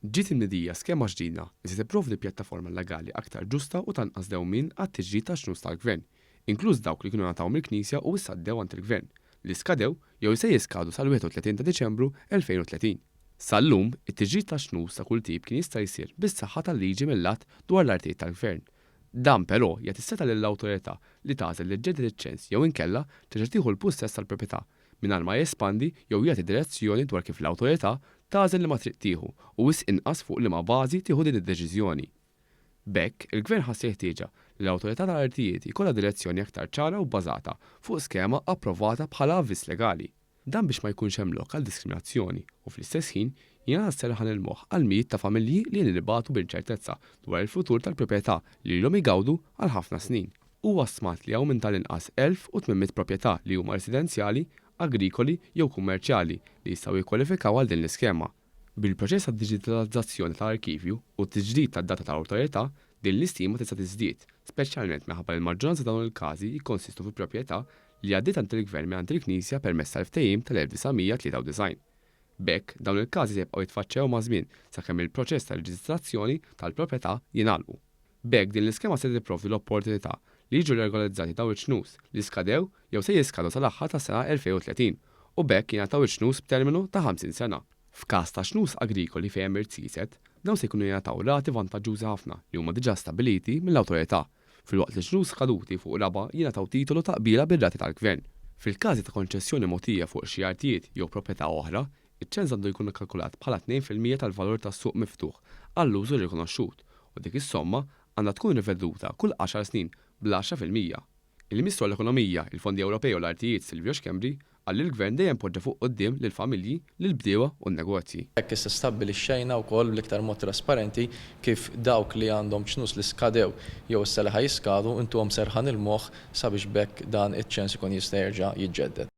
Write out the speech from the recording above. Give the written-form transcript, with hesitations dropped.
Ġiet imnedija skema ġdida li se tipprovdi pjattaforma legali aktar ġusta u t'anqas dewmien għat-tiġdid tax-xnus tal-Gvern, inkluż dawk li kienu ngħataw mill-Knisja u issa għaddew għand il-Gvern, li skadew jew li se jiskadu sal-31 ta' Diċembru 2030. Sal-lum, it-tiġdid tax-xnus ta' kull tip kien jista' jsir bis-saħħa tal-liġi mill-Att dwar l-Artijiet tal-Gvern. Dan però jagħti s-setgħa lill-awtorità li tagħżel li ġġedded iċ-ċens jew inkella terġa' tieħu l-pussess tal-proprjetà mingħajr ma jespandi jew jagħti direzzjoni dwar kif l-awtorità tagħżel liema triq tieħu u wisq inqas fuq liema bażi tieħu din id-deċiżjoni. B'hekk, il-Gvern ħass il-ħtieġa li l-Awtorità tal-Artijiet jkollha direzzjoni aktar ċara u bbażata fuq skema approvata bħala avviż legali. Dan biex ma jkunx hemm lok għal diskriminazzjoni u fl-istess ħin jingħata serħan il-moħħ għal mijiet ta' familji li ilhom ibatu b'inċertezza dwar il-futur tal-proprjetà li ilhom igawdu għal ħafna snin. Huwa stmat li hawn minn tal-inqas 1,800 proprjetà li huma residenzjali, agrikoli jew kummerċjali li jistgħu jikkwalifikaw għal din l-iskema. Bil-proċess tad-diġitalizzazzjoni tal-arkivju u t-tiġdid tad-data tal-awtorità, din l-istima tista' tiżdied, speċjalment minħabba li l-maġġoranza ta' dawn il-każi jikkonsistu fi proprjetà li għaddiet għand il-Gvern mingħand il-Knisja permezz tal-ftehim tal-1993. B'hekk, dawn il-każi se jibqgħu jitfaċċew maż-żmien sakemm il-proċess ta' reġistrazzjoni tal-proprjetà jingħalqu. B'hekk din l-iskema se tipprovdi l-opportunità li jiġu regolarizzati dawn iċ-ċnus li skadew jew se jiskadu sal-aħħar tas-sena 2030 u b'hekk jingħataw iċ-ċnus b'terminu ta' 50 sena. F'każ ta' ċnus agrikoli fejn hemm irziezet, dawn se jkunu jingħataw rati vantaġġużi ħafna li huma diġà stabbiliti mill-awtorità, filwaqt li ċnus skaduti fuq raba' jingħataw titolu ta' qbiela bir-rati tal-gvern. Fil-każi ta' konċessjoni mogħtija fuq xi artijiet jew proprjetà oħra, Iċ-ċens għandu jkun ikkalkulat bħala 2% tal-valur tas-suq miftuħ għall-użu rikonoxxut u dik is-somma għandha tkun riveduta kull għaxar snin bl-10%. Il-Ministru għall-Ekonomija, il-Fondi Ewropej u l-Artijiet Silvio Schembri qal li l-Gvern dejjem poġġa fuq quddiem lill-familji, lill-bdiewa u n-negozji. Hekk issa stabbilixxejna wkoll bl-iktar mod trasparenti kif dawk li għandhom ċnus li skadew jew issa li ħa jiskadu ntuhom serħan il-moħħ sabiex b'hekk dan iċ-ċens ikun jista' jerġa' jiġġedded.